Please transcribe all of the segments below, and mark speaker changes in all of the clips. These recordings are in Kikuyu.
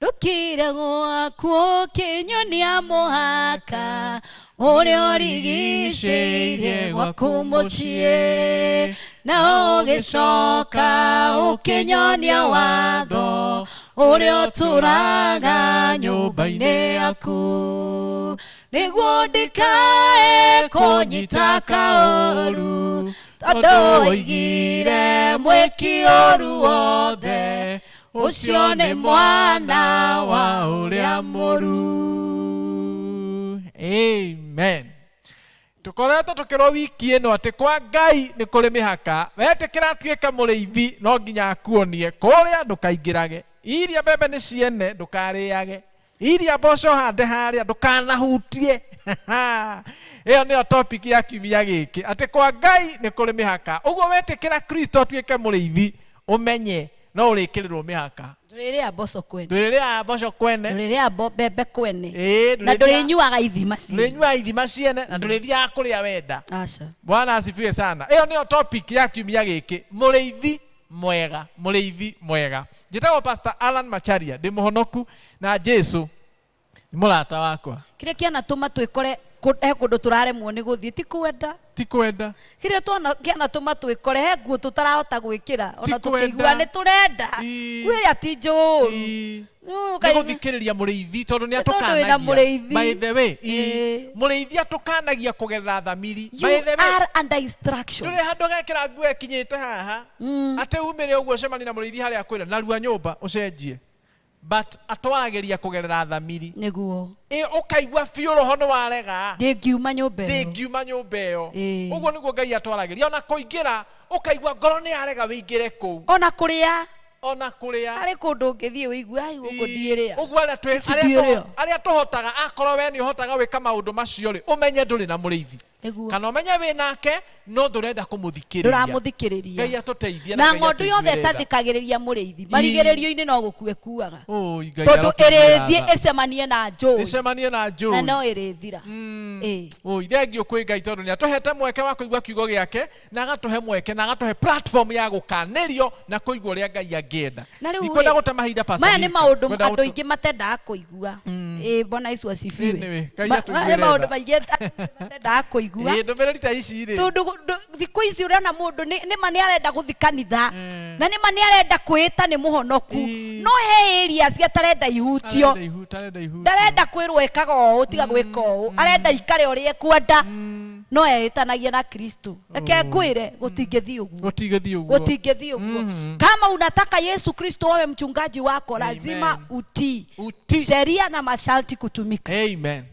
Speaker 1: Ndũkire gwaku ũkĩnyonia mũhaka ũrĩa ũrigicĩirie gwaku mũciĩ, na ũgĩcoka ũkĩnyonia watho ũrĩa ũtũraga nyũmba-inĩ yaku, nĩguo ndikae kũnyita kaũru, tondũ woigire mwĩki ũru wothe ũcio nĩ mwana wa ũrĩa mũru.
Speaker 2: Amen. Tũkoretwo tũkĩrwo wiki ĩno atĩ kwa Ngai nĩ kũrĩ mĩhaka. Wetĩkĩra atuĩke mũrĩithi, no nginya akuonie kũrĩa ndũkaingĩrage, iria mbembe nĩ ciene ndũkarĩage, iria mboco hande harĩa ndũkanahutie. Ĩyo nĩyo topic ya kiumia gĩkĩ, atĩ kwa Ngai nĩ kũrĩ mĩhaka. Ũguo wetĩkĩra Kristo atuĩke mũrĩithi, ũmenye no ũrĩkĩrĩrwo mĩhaka.
Speaker 1: Ndũrĩrĩa mboco kwene.
Speaker 2: Ndũrĩrĩa mboco kwene.
Speaker 1: Ndũrĩrĩa mbembe kwene.
Speaker 2: Ĩĩ,
Speaker 1: na ndũrĩnyuaga ithima ciene.
Speaker 2: Ndũrĩnyuaga ithima ciene na ndũrĩthiaga kũrĩa wenda.
Speaker 1: Aca.
Speaker 2: Bwana asifiwe sana. Ĩyo nĩyo topic ya kiumia gĩkĩ, mũrĩithi mwega, mũrĩithi mwega. Njĩtagwo Pastor Alan Macharia, ndĩ mũhonoku na Jesu nĩ mũrata wakwa.
Speaker 1: Kĩrĩa kĩanatũma twĩkore he kũndũ tũraremwo nĩ gũthiĩ ti kwenda.
Speaker 2: Ti kwenda.
Speaker 1: Kĩrĩa kĩanatũma twĩkore he nguo tũtarahota gwĩkĩra ona
Speaker 2: Ti kwenda.
Speaker 1: tũkĩigua nĩ tũrenda. Kwĩrĩa ti njũru.
Speaker 2: Nĩ gũthikĩrĩria mũrĩithi tondũ nĩ
Speaker 1: Nĩ tondũ wĩna
Speaker 2: atũkanagia.
Speaker 1: mũrĩithi.
Speaker 2: By the way, mũrĩithi atũkanagia kũgerera thamiri.
Speaker 1: You
Speaker 2: By the way,
Speaker 1: are under instruction.
Speaker 2: Ndũrĩ handũ gekĩra nguo ĩkinyĩte haha. Atĩ umĩre ũguo ũcemanie na mũrĩithi harĩa akwĩra narua nyũmba ũcenjie. But atwaragĩria kũgerera thamiri.
Speaker 1: Nĩguo.
Speaker 2: Ũkaigua biũ roho nĩ warega.
Speaker 1: Ndĩngiuma nyũmba ĩyo.
Speaker 2: Ndĩngiuma nyũmba ĩyo. Ũguo nĩguo Ngai atwaragĩria. Ona kũingĩra ũkaigua ngoro nĩ yarega wĩingĩre kũu.
Speaker 1: Ona kũrĩa.
Speaker 2: Ona kũrĩa.
Speaker 1: Harĩ kũndũ ũngĩthiĩ ũigue, ai, gũkũ ndiĩrĩa.
Speaker 2: Ũguo
Speaker 1: Ici ndiĩrĩa.
Speaker 2: arĩa tũhotaga, akorwo we nĩ ũhotaga gwĩka maũndũ macio rĩ, ũmenye ndũrĩ na mũrĩithi.
Speaker 1: Nĩguo.
Speaker 2: Kana ũmenye wĩ nake, no ndũrenda kũmũthikĩrĩria.
Speaker 1: Ndũramũthikĩrĩria.
Speaker 2: Ngai atũteithie
Speaker 1: na
Speaker 2: Ngai
Speaker 1: ng'ondu yothe
Speaker 2: atũiguĩre tha.
Speaker 1: ĩtathikagĩrĩria mũrĩithi, marigĩrĩrio-inĩ no gũkua ĩkuaga.
Speaker 2: Oi, Ngai
Speaker 1: Tondũ
Speaker 2: arotũiguĩra
Speaker 1: ĩrĩthiĩ
Speaker 2: tha.
Speaker 1: ĩcemanie na njũĩ.
Speaker 2: Ĩcemanie na njũĩ.
Speaker 1: Na no ĩrĩthira.
Speaker 2: Oi, thengiũ kwĩ Ngai tondũ nĩ atũhete mweke wa kũigua kiugo gĩake, na agatũhe mweke, na agatũhe platform ya gũkanĩrio na kũigua ũrĩa Ngai angĩenda.
Speaker 1: Na rĩu
Speaker 2: Ndikwenda
Speaker 1: rĩ,
Speaker 2: gũte mahinda, Pastor
Speaker 1: maya nĩ
Speaker 2: Milka.
Speaker 1: maũndũ
Speaker 2: Ngwenda
Speaker 1: andũ
Speaker 2: gũtũ-
Speaker 1: aingĩ matendaga kũigua. Bwana Yesu asifiwe.
Speaker 2: Anyway, Ngai atũiguĩre
Speaker 1: Maya nĩ maũndũ
Speaker 2: tha.
Speaker 1: maingĩ matendaga kũigua.
Speaker 2: Ndũmĩrĩri ta ici rĩ.
Speaker 1: Tondũ thikũ ici ũrona mũndũ nĩ ma nĩ arenda gũthiĩ kanitha, na nĩ ma nĩ arenda kwĩĩta nĩ mũhonoku, no he areas atarenda ihutio.
Speaker 2: Arenda arenda ihutio.
Speaker 1: Ndarenda kwĩrwo ĩkaga ũũ, tiga gwĩka ũũ. Arenda ikare ũrĩa ekwenda, no eĩtanagia na Kristo. Reke ngwĩre, gũtingĩthiĩ ũguo.
Speaker 2: Gũtingĩthiĩ ũguo.
Speaker 1: Gũtingĩthiĩ ũguo. Kama unataka Yesu Kristo awe mchungaji wako, lazima utii.
Speaker 2: Utii.
Speaker 1: Sheria na masharti kutumika.
Speaker 2: Amen.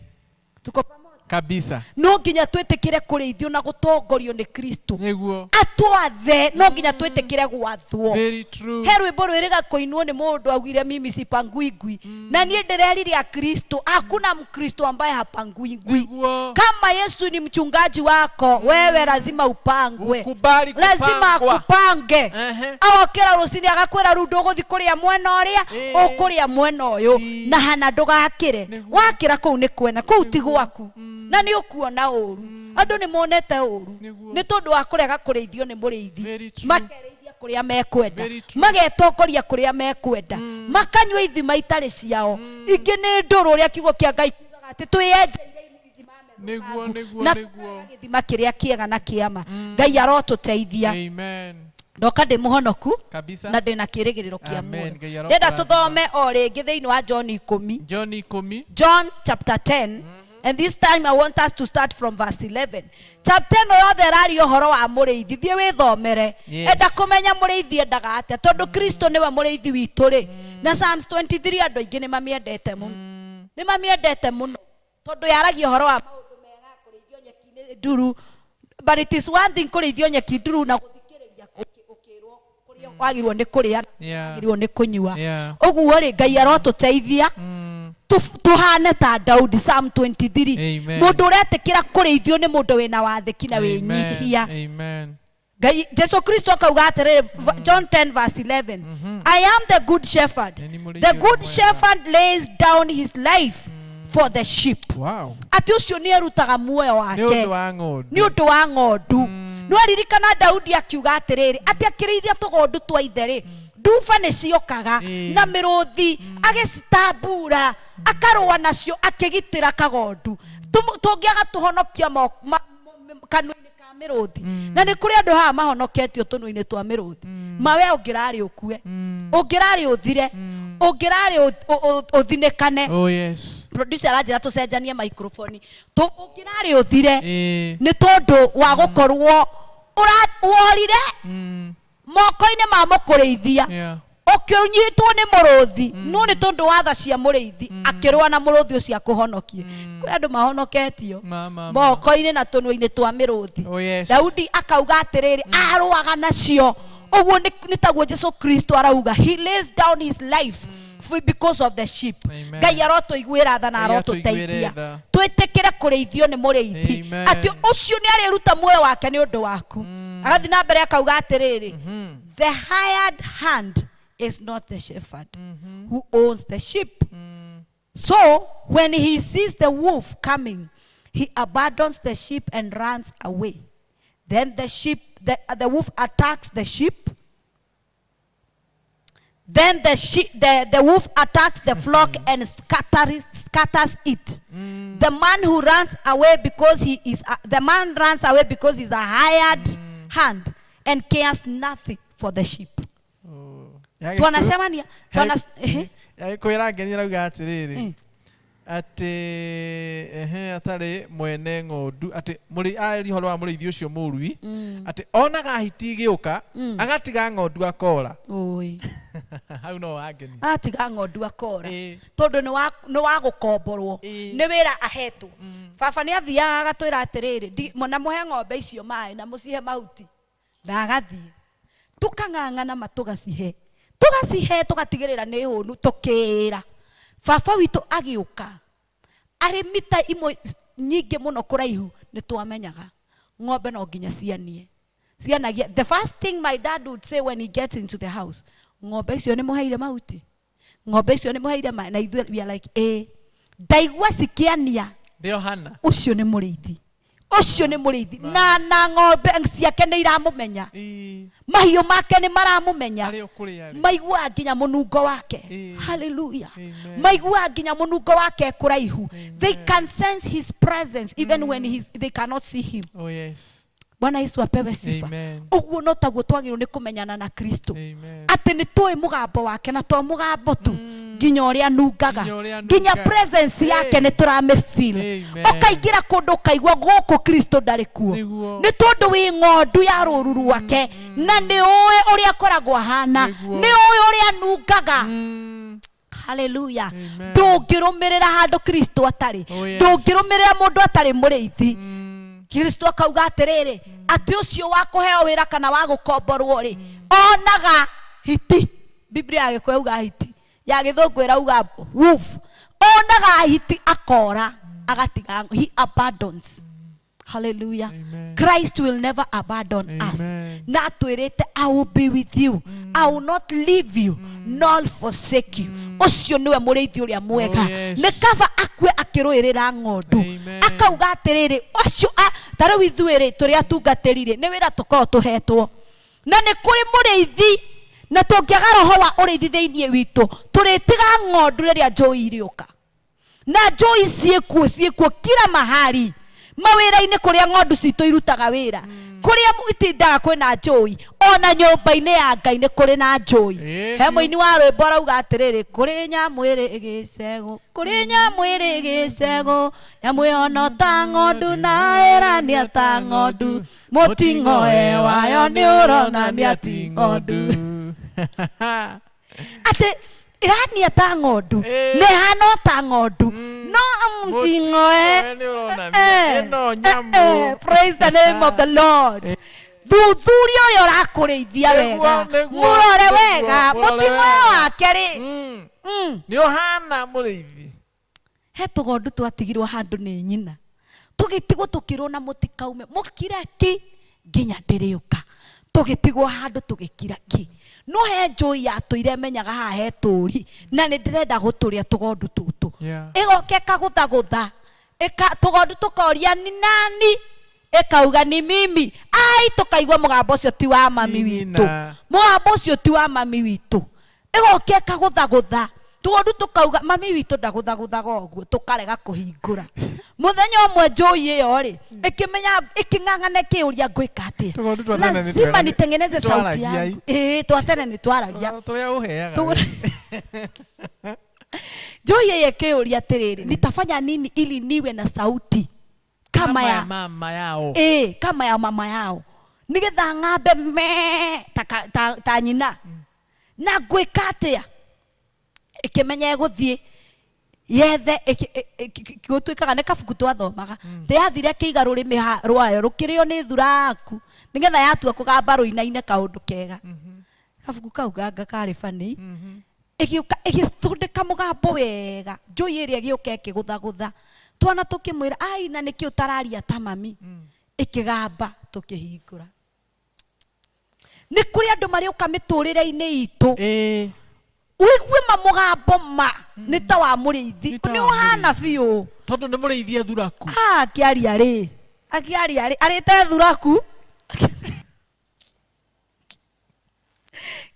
Speaker 1: Tuko pamoja?
Speaker 2: Kabisa.
Speaker 1: No nginya twĩtĩkĩre kũrĩithio na gũtongorio nĩ Kristo.
Speaker 2: Nĩguo.
Speaker 1: Atwathe, no nginya twĩtĩkĩre gwathwo.
Speaker 2: Very true.
Speaker 1: He rwĩmbo rwĩrĩga kũinwo nĩ mũndũ augire mimi sipangui ngui. Na niĩ ndĩrerire Akristo, hakuna Mkristo ambaye hapangui ngui.
Speaker 2: Nĩguo.
Speaker 1: Kama Yesu ni mchungaji wako, wewe lazima upangwe.
Speaker 2: Ukubali
Speaker 1: Lazima
Speaker 2: kupangwa.
Speaker 1: akupange. Agokĩra rũcinĩ agakwĩra rĩu ndũgũthiĩ kũrĩa mwena ũrĩa, ũkũrĩa mwena ũyũ. Na hana ndũgakĩre. Wakĩra kũu nĩ kwena, kũu ti gwaku. Na nĩ ũkuona ũru. Andũ nĩ monete ũru. Nĩ tondũ wa kũrega kũrĩithio nĩ mũrĩithi. Makerĩithia kũrĩa mekwenda. Magetongoria kũrĩa mekwenda. Makanyua ithima itarĩ ciao. Ingĩ nĩ ndũrũ, ũrĩa kiugo kĩa Ngai kiugaga atĩ twĩyenjeire ithima
Speaker 2: Nĩguo, nĩguo,
Speaker 1: na
Speaker 2: nĩguo.
Speaker 1: gĩthima kĩrĩa kĩega na kĩama. Ngai arotũteithia.
Speaker 2: Amen.
Speaker 1: Ndoka ndĩ mũhonoku
Speaker 2: Kabisa.
Speaker 1: na ndĩ na kĩĩrĩgĩrĩro kĩa
Speaker 2: Amen.
Speaker 1: muoyo.
Speaker 2: Ngai arokũrathima.
Speaker 1: Ndĩrenda tũthome o rĩngĩ thĩinĩ wa John ikũmi.
Speaker 2: John ikũmi.
Speaker 1: John chapter 10. And this time I want us to start from verse 11. Chapter ĩno yothe ĩraria ũhoro wa mũrĩithi. Thiĩ wĩthomere. Enda kũmenya mũrĩithi endaga atĩa, tondũ Kristo nĩwe mũrĩithi witũ rĩ. Na Psalms 23 andũ aingĩ nĩ mamĩendete mũno. Nĩ mamĩendete mũno. Tondũ yaragia ũhoro wa maũndũ mega, kũrĩithio nyeki-inĩ nduru. But it is one thing kũrĩithio nyeki nduru na gũthikĩrĩria ũkĩrwo kũrĩa wagĩrĩirwo nĩ kũrĩa, wagĩrĩirwo nĩ kũnyua. Ũguo rĩ, Ngai arotũteithia tuhane ta Daudi, Psalm 23.
Speaker 2: Amen.
Speaker 1: Mũndũ ũretĩkĩra kũrĩithio nĩ mũndũ wĩna wathĩki na
Speaker 2: Amen.
Speaker 1: wĩnyihia.
Speaker 2: Amen.
Speaker 1: Ngai, Jesu Kristo akauga atĩrĩrĩ, John 10 verse 11. I am the good shepherd.
Speaker 2: Nĩ mũrĩithi
Speaker 1: The
Speaker 2: ũrĩa
Speaker 1: good
Speaker 2: mwega.
Speaker 1: shepherd lays down his life for the sheep.
Speaker 2: Wow.
Speaker 1: Atĩ ũcio nĩ erutaga muoyo wake.
Speaker 2: Nĩ ũndũ wa ng'ondu.
Speaker 1: Nĩ ũndũ wa ng'ondu. No ririkana Daudi akiuga atĩrĩrĩ, atĩ akĩrĩithia tũgondu twa ithe rĩ, Nduba nĩ ciokaga na mĩrũthi, agĩcitambura, akarũa nacio, akĩgitĩra kagondu. Tũngĩaga tũhonokia kanua-inĩ ka mĩrũthi. Na nĩ kũrĩ andũ haha mahonoketio tũnua-inĩ twa mĩrũthi. Mawe ũngĩrarĩ ũkue, ũngĩrarĩ ũthire, ũngĩrarĩ ũthinĩkane.
Speaker 2: Oh yes.
Speaker 1: Producer aranjĩra tũcenjanie microphone. Ũngĩrarĩ ũthire nĩ tondũ wa gũkorwo worire moko-inĩ ma mũkũrĩithia, ũkĩnyitwo nĩ mũrũthi, no nĩ tondũ wa tha cia mũrĩithi akĩrũa na mũrũthi ũcio akũhonokie. Kũrĩ andũ mahonoketio
Speaker 2: Ma ma ma.
Speaker 1: moko-inĩ na tũnua-inĩ twa mĩrũthi.
Speaker 2: Oh yes.
Speaker 1: Daudi akauga atĩrĩrĩ, arũaga nacio ũguo nĩ taguo Jesu Kristo arauga, he lays down his life because of the sheep.
Speaker 2: Amen.
Speaker 1: Ngai arotũiguĩra tha na
Speaker 2: Ngai atũiguĩre
Speaker 1: arotũteithia
Speaker 2: tha.
Speaker 1: twĩtĩkĩre kũrĩithio nĩ mũrĩithi,
Speaker 2: Amen.
Speaker 1: atĩ ũcio nĩ arĩruta muoyo wake nĩ ũndũ waku. Agathiĩ na mbere akauga atĩrĩrĩ, the hired hand is not the shepherd who owns the sheep. So when he sees the wolf coming, he abandons the sheep and runs away. Then the wolf attacks the sheep. Then the wolf attacks the flock and scatters it. The man who runs away because he is a, the man runs away because he's a hired hand and cares nothing for the sheep.
Speaker 2: Oh.
Speaker 1: Twanacemania, ehe.
Speaker 2: Kwĩra ngeni arauga atĩrĩrĩ, atĩ ehe atarĩ mwene ng'ondu, atĩ mũrĩ arĩ ũhoro wa mũrĩithi ũcio mũrui, atĩ onaga hiti igĩũka agatiga ng'ondu akora.
Speaker 1: Oi.
Speaker 2: Hau no wangeni.
Speaker 1: Atiga ng'ondu akora. Tondũ nĩ wa gũkomborwo. Nĩ wĩra ahetwo. Baba nĩ athiaga agatwĩra atĩrĩrĩ, na mũhe ng'ombe icio maĩ na mũcihe mahuti. Na agathiĩ. Tũkang'ang'ana ma tũgacihe. Tũgacihe tũgatigĩrĩra nĩ hũnu tũkĩĩra. Baba witũ agĩũka arĩ mita imwe nyingĩ mũno kũraihu, nĩ twamenyaga ng'ombe no nginya cianie. Cianagia. The first thing my dad would say when he gets into the house, ng'ombe icio nĩ mũheire mahuti, ng'ombe icio nĩ mũheire maĩ. Na ithuĩ we are like, ndaigua cikĩania.
Speaker 2: Ndio hana.
Speaker 1: Ũcio nĩ mũrĩithi. Ũcio nĩ mũrĩithi. Na ng'ombe ciake nĩ iramũmenya. Mahiũ make nĩ maramũmenya.
Speaker 2: Arĩ o kũrĩa arĩ.
Speaker 1: Maiguaga nginya mũnungo wake. Hallelujah.
Speaker 2: Amen.
Speaker 1: Maiguaga nginya mũnungo wake kũraihu. They can sense his presence even when they cannot see him.
Speaker 2: Oh yes.
Speaker 1: Bwana Yesu apewe sifa.
Speaker 2: Amen.
Speaker 1: Ũguo no taguo twagĩrĩirwo nĩ kũmenyana na Kristo.
Speaker 2: Amen.
Speaker 1: Atĩ nĩ tũĩ mũgambo wake, na to mũgambo tu, nginya ũrĩa anungaga,
Speaker 2: Nginya ũrĩa
Speaker 1: nginya
Speaker 2: anungaga.
Speaker 1: presence yake nĩ tũramĩfeel.
Speaker 2: Amen.
Speaker 1: Ũkaingĩra kũndũ ũkaigua gũkũ Kristo ndarĩ kuo.
Speaker 2: Nĩguo.
Speaker 1: Nĩ tondũ wĩ ng'ondu ya rũru rwake, na nĩ ũĩ ũrĩa akoragwo ahana,
Speaker 2: Nĩguo.
Speaker 1: nĩ ũĩ ũrĩa anungaga. Hallelujah.
Speaker 2: Amen.
Speaker 1: Ndũngĩrũmĩrĩra handũ Kristo atarĩ.
Speaker 2: Oh, yes.
Speaker 1: Ndũngĩrũmĩrĩra mũndũ atarĩ mũrĩithi. Kristo akauga atĩrĩrĩ, atĩ ũcio wa kũheo wĩra kana wa gũkomborwo rĩ, onaga hiti. Biblia ya Gĩkũyũ yauga hiti, ya Gĩthũngũ ĩrauga wolf. Onaga hiti akora, agatiga, he abandons. Hallelujah.
Speaker 2: Amen.
Speaker 1: Christ will never abandon us.
Speaker 2: Amen.
Speaker 1: Na atwĩrĩte, I will be with you. I will not leave you nor forsake you. Ũcio nĩwe mũrĩithi ũrĩa mwega.
Speaker 2: Oh, yes.
Speaker 1: Nĩ kaba akue akĩrũĩrĩra ng'ondu.
Speaker 2: Amen.
Speaker 1: Akauga atĩrĩrĩ, ũcio ta rĩu ithuĩ rĩ, tũrĩ atungatĩri rĩ, nĩ wĩra tũkoragwo tũhetwo. Na nĩ kũrĩ mũrĩithi, na tũngĩaga roho wa ũrĩithi thĩinĩ witũ, tũrĩtiga ng'ondu rĩrĩa njũi irĩũka. Na njũi ciĩkuo, ciĩkuo kila mahali. Mawĩra-inĩ kũrĩa ng'ondu citũ irutaga wĩra, kũrĩa itindaga kwĩna njũi, ona nyũmba-inĩ ya Ngai nĩ kũrĩ na njũi. He mũini wa rwĩmbo arauga atĩrĩrĩ, kũrĩ nyamũ ĩrĩ gĩcegũ, kũrĩ nyamũ ĩrĩ gĩcegũ, nyamũ ĩyo no ta ng'ondu na ĩrania ta ng'ondu, mũting'oe wayo nĩ ũronania ti ng'ondu. Atĩ ĩrania ta ng'ondu, na ĩhana o ta ng'ondu, no mũting'oe
Speaker 2: Mũting'oe nĩ ũronania ĩno nyamũ.
Speaker 1: Praise the name of the Lord. Thuthuria ũrĩa ũrakũrĩithia
Speaker 2: Nĩguo,
Speaker 1: wega,
Speaker 2: nĩguo,
Speaker 1: mũrore
Speaker 2: nĩguo,
Speaker 1: wega,
Speaker 2: mũrore
Speaker 1: mũting'oe
Speaker 2: wega.
Speaker 1: wake rĩ.
Speaker 2: Nĩ ũhana mũrĩithi.
Speaker 1: He tũgondu twatigirwo handũ nĩ nyina, tũgĩtigwo tũkĩrwo na mũtikaume, mũkire ki nginya ndĩrĩũka. Tũgĩtigwo handũ tũgĩkira ki. No he njũi yatũire menyaga haha he tũri, na nĩ ndĩrenda gũtũrĩa tũgondu tũtũ. Ĩgoka ĩkagũthagũtha, tũgondu tũkoria ni nani, ĩkauga ni mimi. Ai, tũkaigua mũgambo ũcio ti wa mami
Speaker 2: Ti
Speaker 1: witũ.
Speaker 2: nyina.
Speaker 1: Mũgambo ũcio ti wa mami witũ. Ĩgoka ĩkagũthagũtha tũgondu, tũkauga mami witũ ndagũthagũthaga ũguo, tũkarega kũhingũra. Mũthenya ũmwe njũi ĩyo rĩ ĩkĩmenya, ĩkĩng'ang'ana, ĩkĩũria, ngwĩka atĩa?
Speaker 2: Tũgondu twa tene nĩ
Speaker 1: Lazima
Speaker 2: twega,
Speaker 1: nitengeneze sauti
Speaker 2: twaragia
Speaker 1: yangu. Ĩĩ, twa tene nĩ twaragia.
Speaker 2: Tũrĩa ũheaga.
Speaker 1: Njũi ĩyo ĩkĩũria atĩrĩrĩ, nitafanya nini ili niwe na sauti kama ya
Speaker 2: mama yao?
Speaker 1: Ĩĩ, kama ya mama yao, nigetha ng'ambe me ta nyina, na ngwĩka atĩa? Ĩkĩmenya ĩgũthiĩ yethe gũtuĩkaga nĩ kabuku twathomaga, ndĩyathire ĩkĩiga rũrĩmĩ rwayo rũkĩrĩo nĩ thuraku, nĩgetha yatua kũgamba rũinaine kaũndũ kega. Kabuku kau ganga karĩ bani. Ĩgĩũka ĩgĩthondeka mũgambo wega. Njũi ĩrĩa ĩgĩũka ĩkĩgũthagũtha twana, tũkĩmwĩra, ai, na nĩkĩ ũtararia ta mami? Ĩkĩgamba, tũkĩhingũra. Nĩ kũrĩ andũ marĩũka mĩtũrĩre-inĩ itũ, ũigue mamũgambo ma nĩ ta wa mũrĩithi.
Speaker 2: Nĩ ta
Speaker 1: Nĩ
Speaker 2: wa
Speaker 1: ũhana biũ.
Speaker 2: Tondũ nĩ mũrĩithi thuraku.
Speaker 1: Ah, akĩaria rĩ, akĩaria rĩ, arĩte thuraku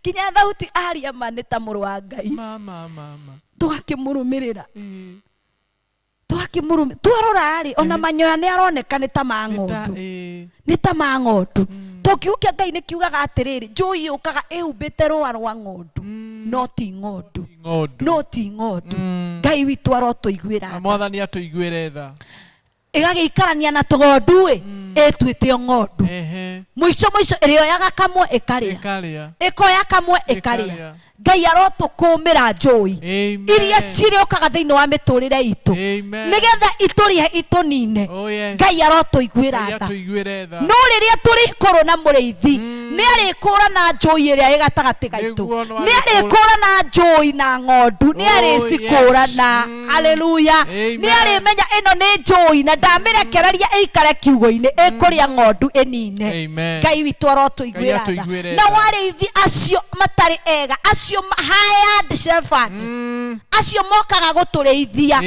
Speaker 1: nginya thauti aria ma nĩ ta mũrũ wa Ngai.
Speaker 2: Mama mama.
Speaker 1: Tũgakĩmũrũmĩrĩra, tũgakĩmũrũmĩ twarora rĩ, ona manyoya nĩ aroneka nĩ ta ma ng'ondu, nĩ ta ma ng'ondu, to kiugo kĩa Ngai nĩ kiugaga atĩrĩrĩ, njũi yũkaga ĩhumbĩte rũa rwa ng'ondu, no ti ng'ondu.
Speaker 2: Ng'ondu.
Speaker 1: No ti ng'ondu. Ngai witũ arotũiguĩra
Speaker 2: Na
Speaker 1: tha.
Speaker 2: Mwathani atũiguĩre tha.
Speaker 1: Ĩgagĩikarania na tũgondu ĩ ĩtuĩte o ng'ondu. Mũico mũico ĩrĩoyaga kamwe ĩkarĩa.
Speaker 2: Ĩkarĩa.
Speaker 1: Ĩkoya kamwe ĩkarĩa.
Speaker 2: Ĩkarĩa.
Speaker 1: Ngai arotũkũmĩra njũi
Speaker 2: Amen.
Speaker 1: iria cirĩũkaga thĩinĩ wa mĩtũrĩre itũ,
Speaker 2: Amen.
Speaker 1: nĩgetha itũrĩe itũnine.
Speaker 2: Oh, yes.
Speaker 1: Ngai arotũiguĩra
Speaker 2: Ngai
Speaker 1: tha.
Speaker 2: atũiguĩre tha.
Speaker 1: No rĩrĩa tũrĩkorwo na mũrĩithi, nĩ arĩkũrana njũi ĩrĩa ĩ gatagatĩ gaitũ.
Speaker 2: Nĩguo, no
Speaker 1: Nĩ arĩkũrana njũi na ng'ondu, nĩ
Speaker 2: Oh,
Speaker 1: arĩcikũrana.
Speaker 2: yes.
Speaker 1: Haleluya.
Speaker 2: Amen.
Speaker 1: Nĩ arĩmenya ĩno nĩ njũi, na ndamĩrekereria ĩikare kiugo-inĩ, ĩkũrĩa ng'ondu ĩnine.
Speaker 2: Amen.
Speaker 1: Ngai witũ arotũiguĩra
Speaker 2: Ngai
Speaker 1: tha.
Speaker 2: atũiguĩre
Speaker 1: Na
Speaker 2: tha.
Speaker 1: warĩithi acio matarĩ ega, acio hired shepherd, acio mokaga gũtũrĩithia,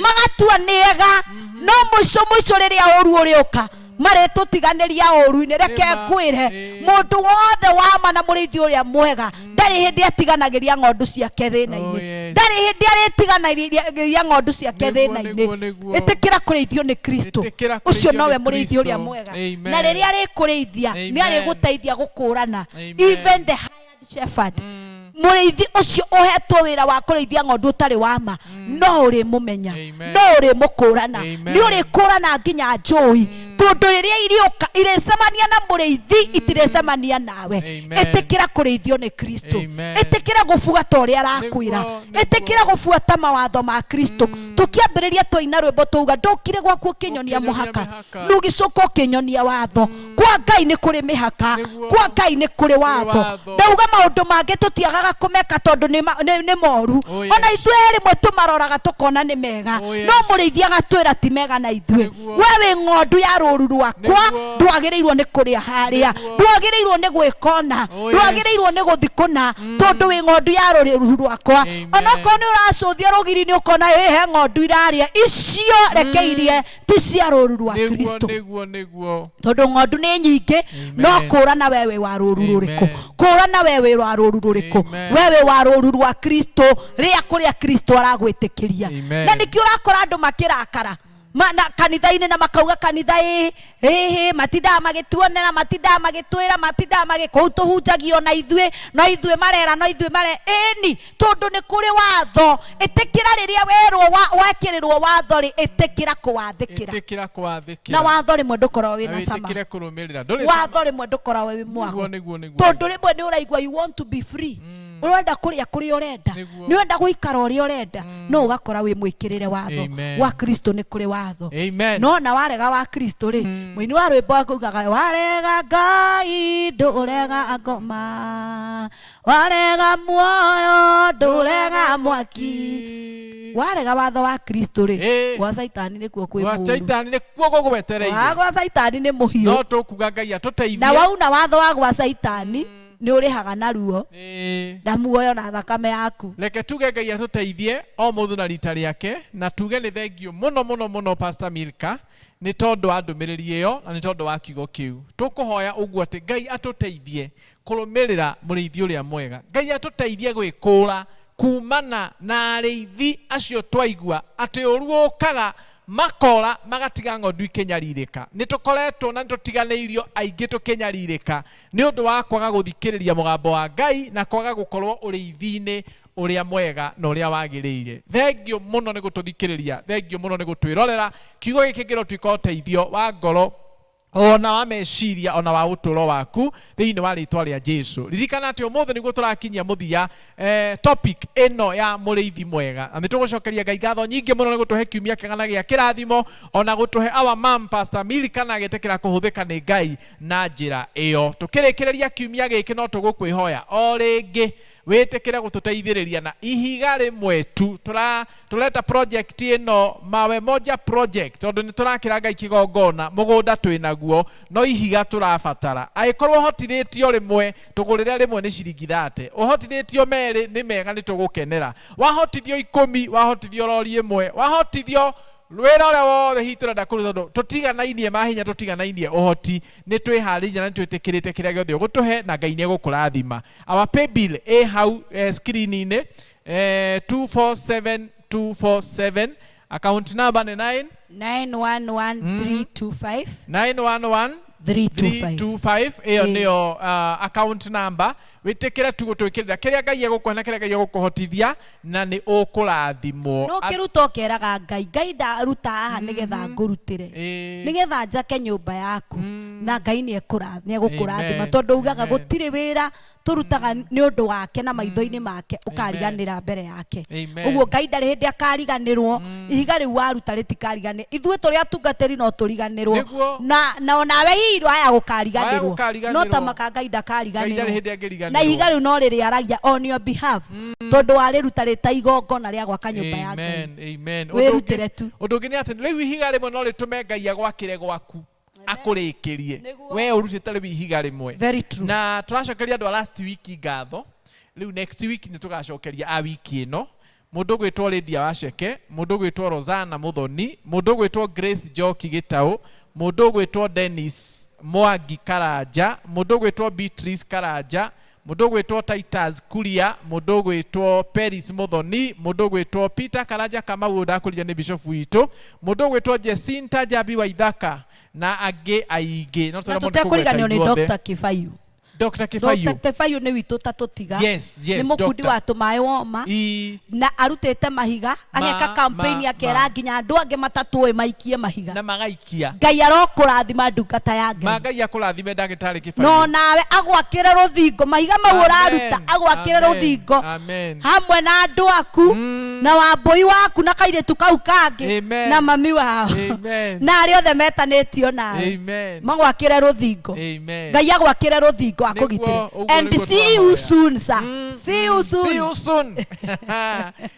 Speaker 1: magatua nĩ ega, no mũico mũico rĩrĩa ũru ũrĩũka, marĩtũtiganĩria ũru-inĩ. Reke
Speaker 2: Nĩma.
Speaker 1: ngwĩre, mũndũ wothe wama na mũrĩithi ũrĩa mwega ndarĩ hĩndĩ atiganagĩria ng'ondu ciake thĩna-inĩ.
Speaker 2: Oh, yes.
Speaker 1: Ndarĩ hĩndĩ arĩtiganagĩria ng'ondu ciake
Speaker 2: Nĩguo,
Speaker 1: thĩna-inĩ.
Speaker 2: nĩguo, nĩguo.
Speaker 1: Ĩtĩkĩra kũrĩithio nĩ Kristo.
Speaker 2: Ĩtĩkĩra
Speaker 1: Ũcio
Speaker 2: kũrĩithio
Speaker 1: nowe
Speaker 2: nĩ
Speaker 1: mũrĩithi ũrĩa
Speaker 2: Kristo.
Speaker 1: mwega.
Speaker 2: Amen.
Speaker 1: Na rĩrĩa arĩkũrĩithia, nĩ
Speaker 2: Amen.
Speaker 1: arĩgũteithia gũkũrana
Speaker 2: Amen.
Speaker 1: even the hired shepherd. Mũrĩithi ũcio ũhetwo wĩra wa kũrĩithia ng'ondu ũtarĩ wa ma, no ũrĩmũmenya.
Speaker 2: Amen.
Speaker 1: No ũrĩmũkũrana.
Speaker 2: Amen.
Speaker 1: Nĩ ũrĩkũrana nginya njũi, tondũ rĩrĩa irĩũka irĩcemania na mũrĩithi, itirĩcemania nawe.
Speaker 2: Amen.
Speaker 1: Ĩtĩkĩra kũrĩithio nĩ Kristo.
Speaker 2: Amen.
Speaker 1: Ĩtĩkĩra gũbuata ũrĩa arakwĩra.
Speaker 2: Nĩguo, nĩguo.
Speaker 1: Ĩtĩkĩra gũbuata mawatho ma Kristo. Tũkĩambĩrĩria twaina rwĩmbo tauga, ndũkire gwaku ũkĩnyonia
Speaker 2: Ũkĩnyonia
Speaker 1: mũhaka,
Speaker 2: mĩhaka.
Speaker 1: nũgĩcoka ũkĩnyonia watho. Kwa Ngai nĩ kũrĩ mĩhaka.
Speaker 2: Nĩguo.
Speaker 1: Kwa Ngai nĩ kũrĩ watho.
Speaker 2: Watho.
Speaker 1: Ndauga maũndũ mangĩ tũtiagaga kũmeka tondũ nĩ moru.
Speaker 2: Oh, yes.
Speaker 1: Ona ithuĩ he rĩmwe tũmaroraga tũkona nĩ mega,
Speaker 2: Oh, yes.
Speaker 1: no mũrĩithi agatwĩra ti mega na ithuĩ.
Speaker 2: Nĩguo.
Speaker 1: We wĩ ng'ondu ya rũru rwakwa.
Speaker 2: Nĩguo.
Speaker 1: Ndwagĩrĩirwo nĩ kũrĩa harĩa.
Speaker 2: Nĩguo.
Speaker 1: Ndwagĩrĩirwo nĩ gwĩka ũna.
Speaker 2: Oh, yes.
Speaker 1: Ndwagĩrĩirwo nĩ gũthi kũna, tondũ wĩ ng'ondu ya rũru rwakwa.
Speaker 2: Amen.
Speaker 1: Onokorwo nĩ ũracũthia rũgiri, nĩ ũkona ĩ he ng'ondu irarĩa icio, reke irie, ti cia rũru rwa
Speaker 2: Nĩguo,
Speaker 1: Kristo.
Speaker 2: nĩguo, nĩguo.
Speaker 1: Tondũ ng'ondu nĩ nyingĩ, no
Speaker 2: Amen.
Speaker 1: kũrana we wĩ wa rũru rũrĩkũ.
Speaker 2: Amen.
Speaker 1: Kũrana we wĩ wa rũru rũrĩkũ.
Speaker 2: Amen.
Speaker 1: We wĩ wa rũru rwa Kristo, rĩa kũrĩa Kristo aragwĩtĩkĩria.
Speaker 2: Amen.
Speaker 1: Na nĩkĩo ũrakora andũ makĩrakara na kanitha-inĩ, na makauga kanitha ĩ ĩ matindaga magĩtuonera, matindaga magĩtwĩra, matindaga magĩ kũu tũhunjagio na ithuĩ no ithuĩ marera, no ithuĩ mare ĩni, tondũ nĩ kũrĩ watho. Ĩtĩkĩra rĩrĩa werwo wekĩrĩrwo watho rĩ, ĩtĩkĩra kũwathĩkĩra.
Speaker 2: Ĩtĩkĩra kũwathĩkĩra.
Speaker 1: Na watho rĩmwe ndũkoragwo
Speaker 2: Na
Speaker 1: wĩna cama.
Speaker 2: wĩtĩkĩre kũrũmĩrĩra. Ndũrĩ cama.
Speaker 1: Watho rĩmwe ndũkoragwo wĩ mwago.
Speaker 2: Nĩguo, nĩguo, nĩguo.
Speaker 1: Tondũ rĩmwe nĩ ũraigua you want to be free, ũrenda kũrĩa kũrĩa ũrenda,
Speaker 2: Nĩguo.
Speaker 1: nĩ ũrenda gũikara ũrĩa ũrenda, no ũgakora wĩ mwĩkĩrĩre watho.
Speaker 2: Amen.
Speaker 1: Wa Kristo nĩ kũrĩ watho.
Speaker 2: Amen.
Speaker 1: No na warega wa Kristo rĩ, mũini wa rwĩmbo akaugaga, warega Ngai ndũrega ngoma, warega muoyo ndũrega mwaki. Warega watho wa Kristo rĩ, gwa Caitani nĩkuo kwĩ
Speaker 2: Gwa
Speaker 1: mũũru.
Speaker 2: Caitani nĩkuo gũgwetereire.
Speaker 1: Wa gwa Caitani nĩ
Speaker 2: No
Speaker 1: mũhiũ.
Speaker 2: tũkuga Ngai
Speaker 1: Na
Speaker 2: atũteithie.
Speaker 1: wauna watho wa gwa Caitani. Nĩ ũrĩhaga na ruo na muoyo na thakame yaku.
Speaker 2: Reke tuge Ngai atũteithie o mũndũ na rita rĩake, na tuge nĩ thengio mũno mũno mũno Pastor Milka nĩ tondũ wa ndũmĩrĩri ĩyo na nĩ tondũ wa kiugo kĩu. Tũkũhoya ũguo atĩ Ngai atũteithie kũrũmĩrĩra mũrĩithi ũrĩa mwega. Ngai atũteithie gwĩkũra kumana na arĩithi acio twaigua atĩ ũru ũkaga makora magatiga ng'ondu ikĩnyarirĩka. Nĩ tũkoretwo na nĩ tũtiganĩirio aingĩ tũkĩnyarirĩka nĩ ũndũ wa kwaga gũthikĩrĩria mũgambo wa Ngai na kwaga gũkorwo ũrĩithi-inĩ ũrĩa mwega na ũrĩa wagĩrĩire. Thengio mũno nĩ gũtũthikĩrĩria, thengio mũno nĩ gũtwĩrorera. Kiugo gĩkĩ kĩrotuĩka ũteithio wa ngoro ona wa meciria ona wa ũtũũro waku thĩinĩ wa rĩtwa rĩa Jesu. Ririkana atĩ ũmũthĩ nĩguo tũrakinyia mũthia topic ĩno ya mũrĩithi mwega, na nĩ tũgũcokeria Ngai ngatho nyingĩ mũno nĩ gũtũhe kiumia kĩega na gĩa kĩrathimo, ona gũtũhe our mom Pastor Milka na agĩtĩkĩra kũhũthĩka nĩ Ngai na njĩra ĩyo. Tũkĩrĩkĩrĩria kiumia gĩkĩ no tũgũkwĩhoya o rĩngĩ wĩtĩkĩre gũtũteithĩrĩria na ihiga rĩmwe tu. Tũreta project ĩno Mawe Moja Project tondũ nĩ tũrakĩra Ngai kĩgongona, mũgũnda twĩnaguo no ihiga tũrabatara. Angĩkorwo ũhotithĩtio rĩmwe, tũgũrĩre rĩmwe nĩ ciringi 30, ũhotithĩtio merĩ nĩ mega, nĩ tũgũkenera. Wahotithio 10, wahotithio rori ĩmwe, wahotithio wĩra ũrĩa wothe hihi tũrenda kũruta, tondũ tũtiganainie mahinya, tũtiganainie ũhoti, nĩ twĩharĩirie na nĩ twĩtĩkĩrĩte kĩrĩa gĩothe ũgũtũhe na Ngai nĩ egũkũrathima. Our pay bill ĩ hau screen-inĩ, 247247, account number nĩ 9
Speaker 1: 911325.
Speaker 2: 911
Speaker 1: 325.
Speaker 2: 325, ĩyo nĩyo account number. Wĩtĩkĩre tu gũtwĩkĩrĩra kĩrĩa Ngai egũkũhe na kĩrĩa Ngai egũkũhotithia, na nĩ ũkũrathimwo.
Speaker 1: No kĩruta ũkeraga Ngai, Ngai ndaruta haha nĩgetha ngũrutĩre, nĩgetha njake nyũmba yaku, na Ngai nĩ egũkũrathima, tondũ ugaga gũtirĩ wĩra tũrutaga nĩ ũndũ wake na maitho-inĩ make ũkariganĩra mbere yake. Ũguo Ngai ndarĩ hĩndĩ akariganĩrwo, ihiga rĩu waruta rĩtikariganĩrwo. Ithuĩ tũrĩ atungatĩri no tũriganĩrwo, na onawe hihi waya gũkariganĩrwo, no ta maka Ngai ndakariganĩrwo, na ihiga rĩu no rĩrĩaragia on your behalf, tondũ warĩruta rĩ ta igongona rĩa gwaka nyũmba ya Ngai. Wĩrutĩre tu.
Speaker 2: Ũndũ ũngĩ nĩ atĩ rĩu ihiga rĩmwe no rĩtũme Ngai agwakĩre gwaku akũrĩkĩrie, we ũrutĩte rĩu ihiga rĩmwe.
Speaker 1: Very true.
Speaker 2: Na tũracokeria andũ a last week ngatho. Rĩu next week nĩ tũgacokeria a wiki ĩno, mũndũ ũgwĩtwo Lydia Waceke, mũndũ ũgwĩtwo Rosanna Muthoni, mũndũ ũgwĩtwo Grace Njoki Gĩtaũ, mũndũ ũgwĩtwo Dennis Mwangi Karanja, mũndũ ũgwĩtwo Beatrice Karanja, mũndũ ũgwĩtwo Titus Kuria, mũndũ ũgwĩtwo Peris Muthoni, mũndũ ũgwĩtwo Peter Karanja Kamau, ndakũria nĩ bishop witũ, mũndũ ũgwĩtwo Jacinta Njambi wa Ithaka na angĩ aingĩ. No
Speaker 1: na tũtekũriganĩrwo nĩ Dr. Kibayu.
Speaker 2: Dr. Kibayu.
Speaker 1: Dr. Kibayu nĩ witũ ta tũtiga.
Speaker 2: Yes, yes,
Speaker 1: nĩ mũkundi wa tũmaĩ woma na arutĩte mahiga, ageka campaign, akera nginya andũ angĩ matatũĩ maikie mahiga
Speaker 2: na magaikia.
Speaker 1: Ngai arokũrathima ndungata ya Ngai.
Speaker 2: Ma Ngai akũrathime ndagĩtarĩ Kibayu.
Speaker 1: No nawe agwakĩre rũthingo, mahiga mau ũraruta agwakĩre rũthingo hamwe na andũ aku na wambũi waku na kairĩtu kau kangĩ na mami wao na arĩa othe metanĩtio nawe, magwakĩre rũthingo. Ngai agwakĩre rũthingo akũgitĩre. And see you soon, sir. See you soon.
Speaker 2: See you soon.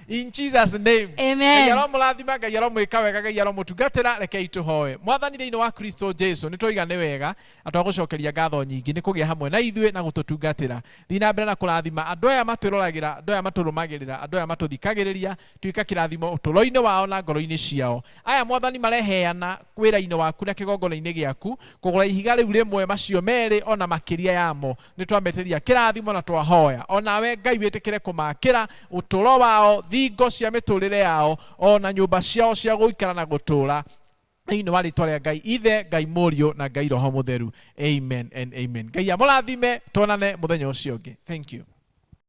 Speaker 2: In Jesus name.
Speaker 1: Amen.
Speaker 2: Ngai aromũrathima, Ngai aromwĩka wega, Ngai aromũtungatĩra. Rekei tũhoe. Mwathani thĩinĩ wa Kristo Jesu, nĩ twoiga nĩ wega na twagũcokeria ngatho nyingĩ nĩ kũgĩa hamwe na ithuĩ na gũtũtungatĩra. Thiĩ na mbere na kũrathima andũ aya matwĩroragĩra, andũ aya matũrũmagĩrĩra, andũ aya matũthikagĩrĩria, tuĩka kĩrathimo ũtũũro-inĩ wao na ngoro-inĩ ciao. Aya Mwathani mareheana wĩra-inĩ waku na kĩgongona-inĩ gĩaku kũgũra ihiga rĩu rĩmwe, macio merĩ ona makĩria yamo, nĩ twametĩria kĩrathimo na twahoya onawe Ngai wĩtĩkĩre kũmakĩra ũtũũro wao, thingo cia mĩtũrĩre yao ona nyũmba ciao cia gũikara na gũtũũra, thĩinĩ wa rĩtwa rĩa Ngai Ithe, Ngai Mũriũ na Ngai Roho Mũtheru. Amen and amen. Ngai amũrathime, tuonane mũthenya ũcio ũngĩ. Thank you.